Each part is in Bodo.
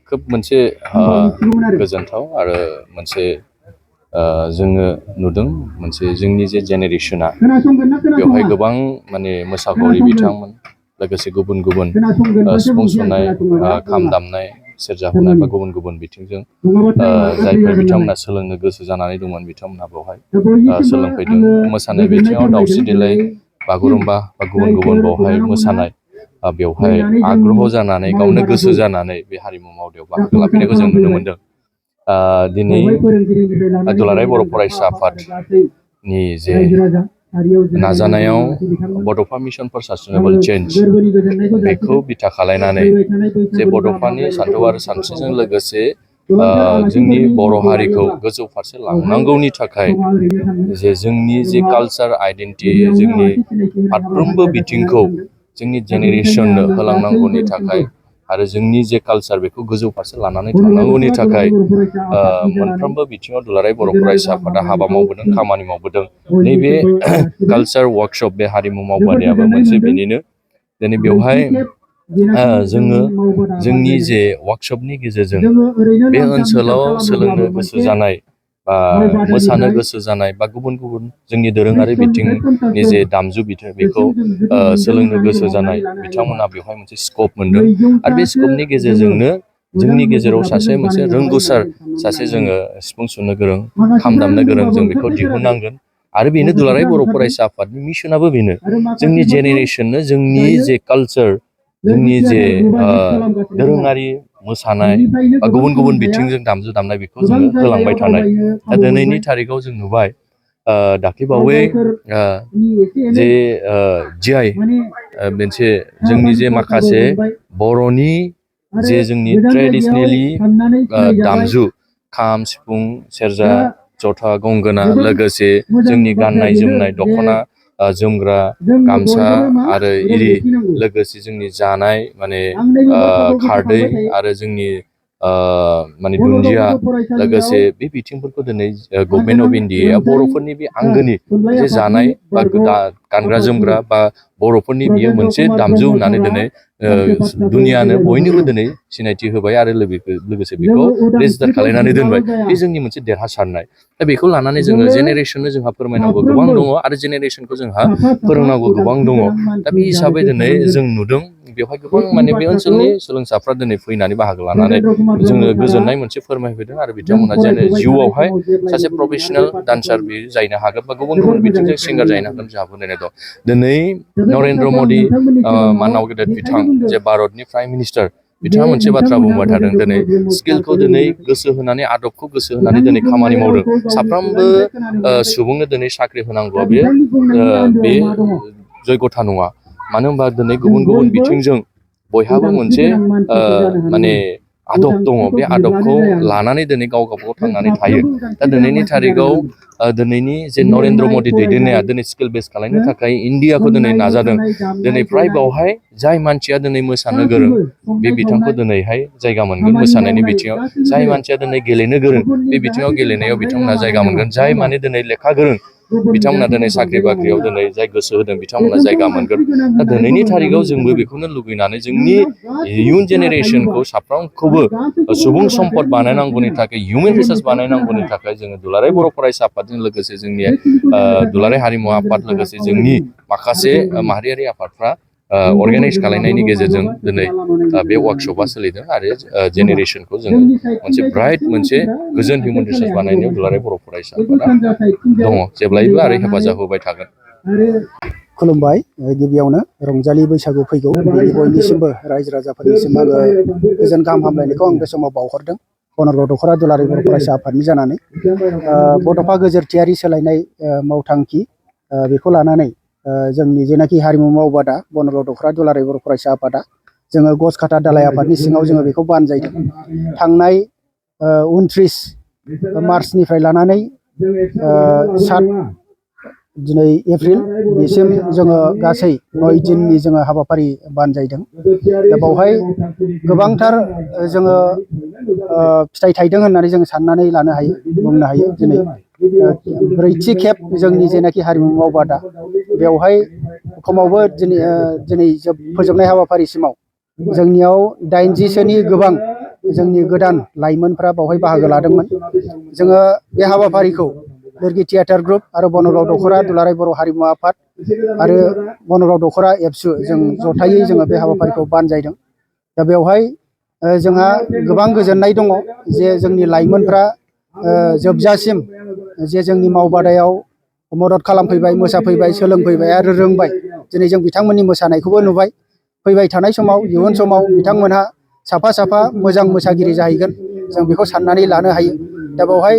खोब मोनसे गोजोनथाव आरो मोनसे जोङो नुदों मोनसे जोंनि जे जेनेरेशना बेवहाय गोबां माने मोसाखावरि बिथांमोन लोगोसे गुबुन गुबुन सिफुं सुनाय खाम दामनाय सेरजा हुनाय बा गुबुन गुबुन बिथिंजों जायफोर बिथांमोना सोलोंनो गोसो जानानै दंमोन बिथांमोना बेवहाय सोलोंफैदों मोसानाय बिथिङाव दावस्रि देलाय बागुरुम्बा बा गुबुन गुबुन बेवहाय मोसानाय बेवहाय आग्रह जानानै गावनो गोसो जानानै बे हारिमु मावदेयाव बाहागो लाफैनायखौ जों नुनो मोनदों। दिनै दुलाराय बर' फरायसा आफादनि जे नाजानायाव बड'फा मिशन फर सास्टेनेबल चेन्ज बेखौ बिथा खालायनानै जे बड'फानि सान्थौ आरो सानस्रिजों लोगोसे जोंनि बर' हारिखौ गोजौ फारसे लांनांगौनि थाखाय जे जोंनि जे कालचार आइडेन्टिटि जोंनि फारफ्रोमबो बिथिंखौ जोंनि जेनेरेशननो होलांनांगौनि थाखाय आरो जोंनि जे कालचार बेखौ गोजौ फारसे लानानै थांनांगौनि थाखाय मोनफ्रोमबो बिथिङाव दुलाराय बर' फरायसा आफादा हाबा मावबोदों खामानि मावबोदों। नैबे कालचार वर्कशप बे हारिमु मावबादायाबो मोनसे बेनिनो दिनै बेवहाय जोङो जोंनि जे वार्कशपनि गेजेरजों बे ओनसोलाव सोलोंनो गोसो जानाय बा मोसानो गोसो जानाय बा गुबुन गुबुन जोंनि दोरोङारि बिथिंनि जे दामजु बिथिं बेखौ सोलोंनो गोसो जानाय बिथांमोना बेवहाय मोनसे स्कप मोनदों आरो बे स्कपनि गेजेरजोंनो जोंनि गेजेराव मोनसे रोंगौसार सासे जोङो सिफुं सुनो गोरों खाम दामनो गोरों जों बेखौ दिहुननांगोन आरो बेनो दुलाराय बर' फरायसा आफादनि मिशनाबो बेनो जोंनि जेनेरेशननो जोंनि जे कालचार जोंनि जे दोरोङारि मोसानाय बा गुबुन गुबुन बिथिंजों दामजु दामनाय बेखौ जोङो होलांबाय थानाय। दा दिनैनि थारिखआव जों नुबाय दाख्लैबावै जे GI मोनसे जोंनि जे माखासे बर'नि जे जोंनि ट्रेडिसनेलि दामजु खाम सिफुं सेरजा जथा गंगोना लोगोसे जोंनि गाननाय जोमनाय दख'ना जोमग्रा गामसा आरो इरि लोगोसे जोंनि जानाय माने खारदै आरो जोंनि माने दुन्दिया लोगोसे बे बिथिंफोरखौ दिनै गभर्नमेन्ट अफ इन्डियाया बर'फोरनि बे आंगोनि जे जानाय बा गानग्रा जोमग्रा बा बर'फोरनि बियो मोनसे दामजु होननानै दिनै दुनियानो बयनोबो दिनै सिनायथि होबाय आरो लोगोसे बेखौ रेजिस्टार खालायनानै दोनबाय। बे जोंनि मोनसे देरहासारनाय। दा बेखौ लानानै जोङो जेनेरेशननो जोंहा फोरमायनांगौ गोबां दङ आरो जेनेरेशनखौ जोंहा फोरोंनांगौ गोबां दङ। दा बे हिसाबै दिनै जों नुदों बेवहाय गोबां माने बे ओनसोलनि सोलोंसाफ्रा दिनै फैनानै बाहागो लानानै जोङो गोजोननाय मोनसे फोरमायफैदों आरो बिथांमोना जेने जिउआवहाय सासे प्रफेसनेल डान्सार बे जाहैनो हागोन बा गुबुन गुबुन बिथिंजों सिंगार जाहैनो हागोन जोंहा फोथायनाय दं। दिनै नरेन्द्र मदि मानाव गेदेर बिथां जे भारतनि प्राइम मिनिस्टार बिथाङा मोनसे बाथ्रा बुंबाय थादों दिनै स्किलखौ दिनै गोसो होनानै आदबखौ गोसो होनानै दिनै खामानि मावदों। साफ्रोमबो सुबुंनो दिनै साख्रि होनांगौआ बे जयगथा नङा। मानो होनबा दिनै गुबुन गुबुन बिथिंजों बयहाबो मोनसे माने आदब दङ। बे आदबखौ लानानै दिनै गाव गावबागाव थांनानै थायो। दा दिनैनि थारिखआव दिनैनि जे नरेन्द्र मदि दैदेननाया दिनै स्किल बेस खालामनो थाखाय इन्डियाखौ दिनै नाजादों। दिनै फ्राय बावहाय जाय मानसिया दिनै मोसानो गोरों बे बिथांखौ दिनैहाय जायगा मोनगोन मोसानायनि बिथिङाव। जाय मानसिया दिनै गेलेनो गोरों बे बिथिङाव गेलेनायाव बिथांमोना जायगा मोनगोन। जाय माने दिनै लेखा गोरों बिथांमोना दिनै साख्रि बाख्रियाव दिनै जाय गोसो होदों बिथांमोना जायगा मोनगोन। दा दिनैनि थारिखआव जोंबो बेखौनो लुगैनानै जोंनि इयुन जेनेरेशनखौ साफ्रोमखौबो सुबुं सम्पद बानायनांगौनि थाखाय हिउमेन रिसर्स बानायनांगौनि थाखाय जोङो दुलाराय बर' फरायसा आफादजों लोगोसे जोंनि दुलाराय हारिमु आफाद लोगोसे जोंनि माखासे माहारियारि आफादफ्रा अर्गेनाइज खालायनायनि गेजेरजों दिनै बे वार्कशपआ सोलिदों आरो जेनेरेशनखौ जोङो मोनसे ब्राइट मोनसे गोजोन हिउमेन रिसर्स बानायनायाव दुलाराय बर' फरायसा आफादा दङ जेब्लायबो आरो हेफाजाब होबाय थागोन। खुलुमबाय। गिबियावनो रंजालि बैसागु फैगौ बेनि बयनिसिमबो रायजो राजाफोरनिसिम आङो गोजोन गाहाम हामलायनायखौ आं बे समाव बावहरदों बनरग दख'र दुलाराय बर' फरायसा आफादनि जानानै। बड'फा गोजोरथियारि सोलायनाय मावथांखि बेखौ लानानै जोंनि जेनाखि हारिमु मावबादा बनरग दख'र दुलाराय बर' फरायसा आफादा जोङो गसखाथा दालाय आफादनि सिङाव जोङो बेखौ बानजायदों। थांनाय 29 मार्चनिफ्राय लानानै 7 दिनै एप्रिल बेसिम जोङो गासै 9 दिननि जोङो हाबाफारि बानजायदों। दा बावहाय गोबांथार जोङो फिथाइ थायदों होननानै जों साननानै लानो हायो बुंनो हायो। दिनै 4थि खेब जोंनि जेनाखि हारिमु मावबादा बेवहाय खमावबो दिनै फोजोबनाय हाबाफारिसिमाव जोंनियाव 80सोनि गोबां जोंनि गोदान लाइमोनफ्रा बावहाय बाहागो लादोंमोन। जोङो बे हाबाफारिखौ लोरगि थियेटार ग्रुप आरो बनरग दख'रा दुलाराय बर' हारिमु आफाद आरो बनरग दख'र एबसु जों जथायै जोङो बे हाबाफारिखौ बानजायदों। दा बेवहाय जोंहा गोबां गोजोननाय दङ जे जोंनि लाइमोनफ्रा जोबजासिम जे जोंनि मावबादायाव मदद खालामफैबाय, मोसाफैबाय, सोलोंफैबाय आरो रोंबाय। दिनै जों बिथांमोननि मोसानायखौबो नुबाय। फैबाय थानाय समाव इयुन समाव बिथांमोनहा साफा साफा मोजां मोसागिरि जाहैगोन, जों बेखौ साननानै लानो हायो। दा बेवहाय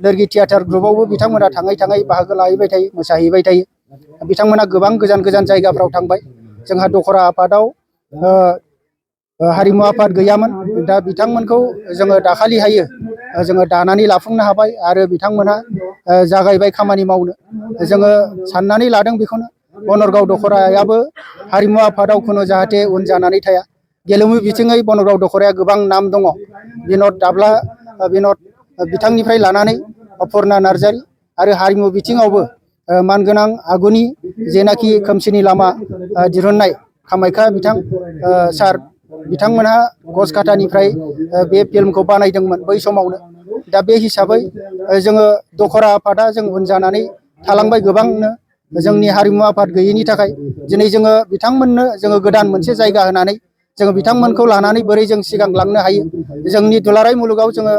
लोरगि थियेटार ग्रुपआवबो बिथांमोना थाङै थाङै बाहागो लाहैबाय थायो, मोसाहैबाय थायो। बिथांमोना गोबां गोजान गोजान जायगाफ्राव थांबाय। जोंहा दख'र आफादाव हारिमु आफाद गैयामोन। दा बिथांमोनखौ जोङो दाखालिहायो जोङो दानानै लाफुंनो हाबाय आरो बिथांमोनहा जागायबाय खामानि मावनो। जोङो साननानै लादों बेखौनो, बनरगाव दख'रायाबो हारिमु आफादाव खुनु जाहाथे उन जानानै थाया। गेलेमु बिथिङै बनरगाव दख'राया गोबां नाम दङ। बिनद दाब्ला बिनद बिथांनिफ्राय लानानै अपुर्ना नार्जारि आरो हारिमु बिथिङावबो मानगोनां आगुनि जेनाखि खोमसिनि लामा दिहुननाय कामाख्या बिथां सार बिथांमोनहा गसकाटानिफ्राय बे फिल्मखौ बानायदोंमोन बै समावनो। दा बे हिसाबै जोङो दख'र आफादा जों उन जानानै थालांबाय गोबांनो जोंनि हारिमु आफाद गैयैनि थाखाय। दिनै जोङो बिथांमोननो जोङो गोदान मोनसे जायगा होनानै जोङो बिथांमोनखौ लानानै बोरै जों सिगांलांनो हायो। जोंनि दुलाराय मुलुगाव जोङो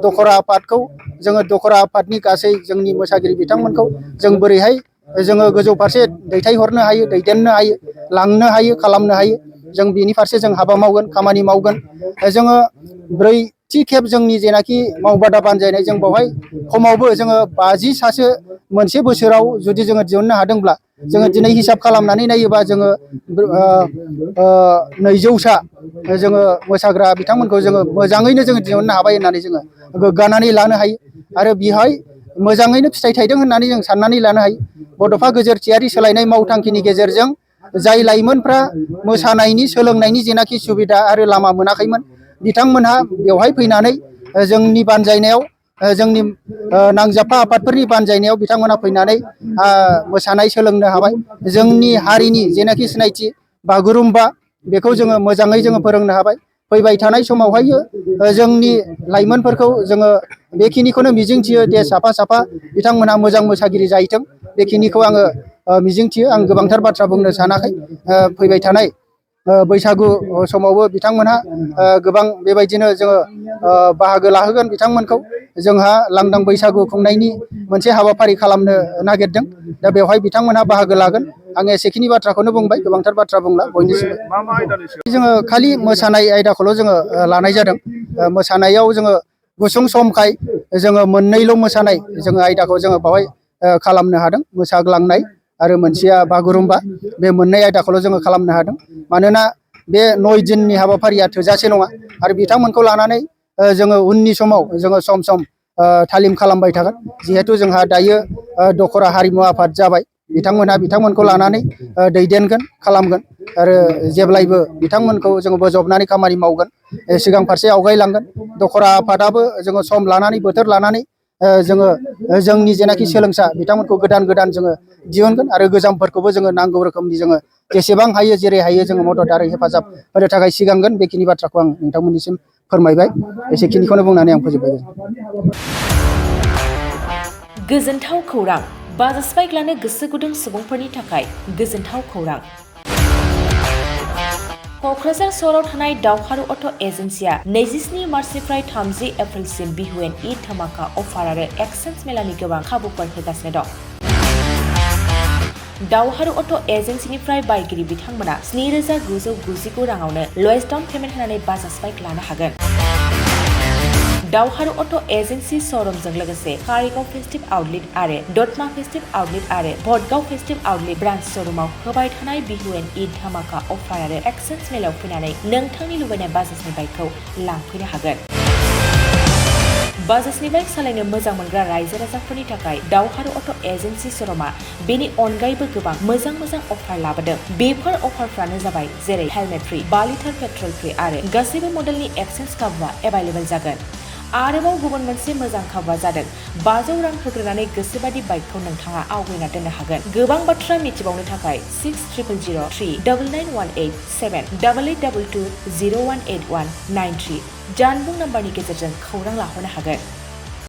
दख'र आफादखौ जोङो दख'र आफादनि गासै जोंनि मोसागिरि बिथांमोनखौ जों बोरैहाय जोङो गोजौ फारसे दैथायहरनो हायो, दैदेननो हायो, लांनो हायो, खालामनो हायो। जों बेनि फारसे जों हाबा मावगोन, खामानि मावगोन। जोङो ब्रैथि खेब जोंनि जेनाखि मावबादा बानजायनाय, जों बेवहाय खमावबो जोङो 50 सासो मोनसे बोसोराव जुदि जोङो दिहुननो हादोंब्ला, जोङो दिनै हिसाब खालामनानै नायोबा जोङो 200सा जोङो मोसाग्रा बिथांमोनखौ जोङो मोजाङैनो जोङो दिहुननो हाबाय होननानै जोङो गोग्गानानै लानो हायो। आरो बेहाय मोजाङैनो फिथाइ थायदों होननानै जों साननानै लानो हायो। बड'फा गोजोरथियारि सोलायनाय मावथांखिनि गेजेरजों जाय लाइमोनफ्रा मोसानायनि सोलोंनायनि जेनाखि सुबिदा आरो लामा मोनाखैमोन, बिथांमोनहा बेवहाय फैनानै जोंनि बानजायनायाव, जोंनि नांजाबफा आफादफोरनि बानजायनायाव बिथांमोना फैनानै मोसानाय सोलोंनो हाबाय। जोंनि हारिनि जेनाखि सिनायथि बागुरुम्बा, बेखौ जोङो मोजाङै जोङो फोरोंनो हाबाय। फैबाय थानाय समावहायो जोंनि लाइमोनफोरखौ जोङो बेखिनिखौनो मिजिंथियो दे साफा साफा बिथांमोनहा मोजां मोसागिरि जाहैथों। बेखिनिखौ आङो मिजिंथियो। आं गोबांथार बाथ्रा बुंनो सानाखै। फैबाय थानाय बैसागु समावबो बिथांमोनहा गोबां बेबायदिनो जोङो बाहागो लाहोगोन बिथांमोनखौ। जोंहा लांदां बैसागु खुंनायनि मोनसे हाबाफारि खालामनो नागिरदों। दा बेवहाय बिथांमोनहा बाहागो लागोन। आं एसेखिनि बाथ्राखौनो बुंबाय, गोबांथार बाथ्रा बुंला बयनिसिमबो। जोङो खालि मोसानाय आयदाखौल' जोङो लानाय जादों। मोसानायाव जोङो गुसुं समखाय जोङो मोननैल' मोसानाय जोङो आयदाखौ जोङो बावहाय खालामनो हादों। मोसाग्लांनाय आरो मोनसेया बागुरुम्बा, बे मोननै आयदाखौल' जोङो खालामनो हादों। मानोना बे 9 दिननि हाबाफारिया थोजासे नङा आरो बिथांमोनखौ लानानै जोङो उननि समाव जोङो सम सम तालिम खालामबाय थागोन। जिहेथु जोंहा दायो दख'र हारिमु आफाद जाबाय, बिथांमोनखौ लानानै दैदेनगोन, खालामगोन आरो जेब्लायबो बिथांमोनखौ जोङो बोजबनानै खामानि मावगोन, सिगां फारसे आवगायलांगोन। दख'र आफादाबो जोङो सम लानानै, बोथोर लानानै जोङो जोंनि जेनाखि सोलोंसा बिथांमोनखौ गोदान गोदान जोङो दिहुनगोन आरो गोजामफोरखौबो जोङो नांगौ रोखोमनि जोङो जेसेबां हायो जेरै हायो जोङो मदद आरो हेफाजाब होनो थाखाय सिगांगोन। बेखिनि बाथ्राखौ आं नोंथांमोननिसिम फोरमायबाय। एसेखिनिखौनो बुंनानै आं फोजोबबाय। गोजोनथाव खौरां। बाजाज बाइक लानो गोसो गुदुं सुबुंफोरनि थाखाय गोजोनथाव खौरां। क'क्राझार सहराव थानाय दख'र अट' एजेन्सिया 27 मार्चनिफ्राय 30 एप्रिलसिम बिहु एन्ड ईद धामाका अफार आरो एक्सचेन्ज मेलानि गोबां खाबुफोर होगासिनो दं। दख'र अट' एजेन्सिनिफ्राय बायगिरि बिथांमोना 7,999 राङावनो लवेस्ट डाउन पेमेन्ट होनानै बाजाज बाइक लानो हागोन। दख'र अट' एजेन्सि श'रुमजों लोगोसे कारिगाव फेस्टिभ आउटलेट आरो दतमा फेस्टिभ आउटलेट आरो भटगाव फेस्टिभ आउटलेट ब्रान्च श'रुमाव होबाय थानाय बिहु एन्ड ईद धामाका अफार आरो एक्सचेन्ज मेलायाव फैनानै नोंथांनि लुबैनाय बाजाजनि बाइकखौ लांफैनो हागोन। बाजाजनि बाइक सालायनो मोजां मोनग्रा रायजो राजाफोरनि थाखाय दख'र अट' एजेन्सि श'रुमा बेनि अनगायैबो गोबां मोजां अफार लाबोदों। बेफोर अफारफ्रानो जाबाय जेरै helmet free, 2 litre petrol free आरो गासैबो मडेलनि एक्सचेन्ज खाबुआ एभेलेबेल जागोन। आरोबाव गुबुन मोनसे मोजां खाबुआ जादों 500 रां होग्रोनानै गोसोबादि बाइकखौ नोंथाङा आवगायना दोननो हागोन। गोबां बाथ्रा मिथिबावनो थाखाय 600039878822018193 जानबुं नाम्बारनि गेजेरजों खौरां लाहरनो हागोन।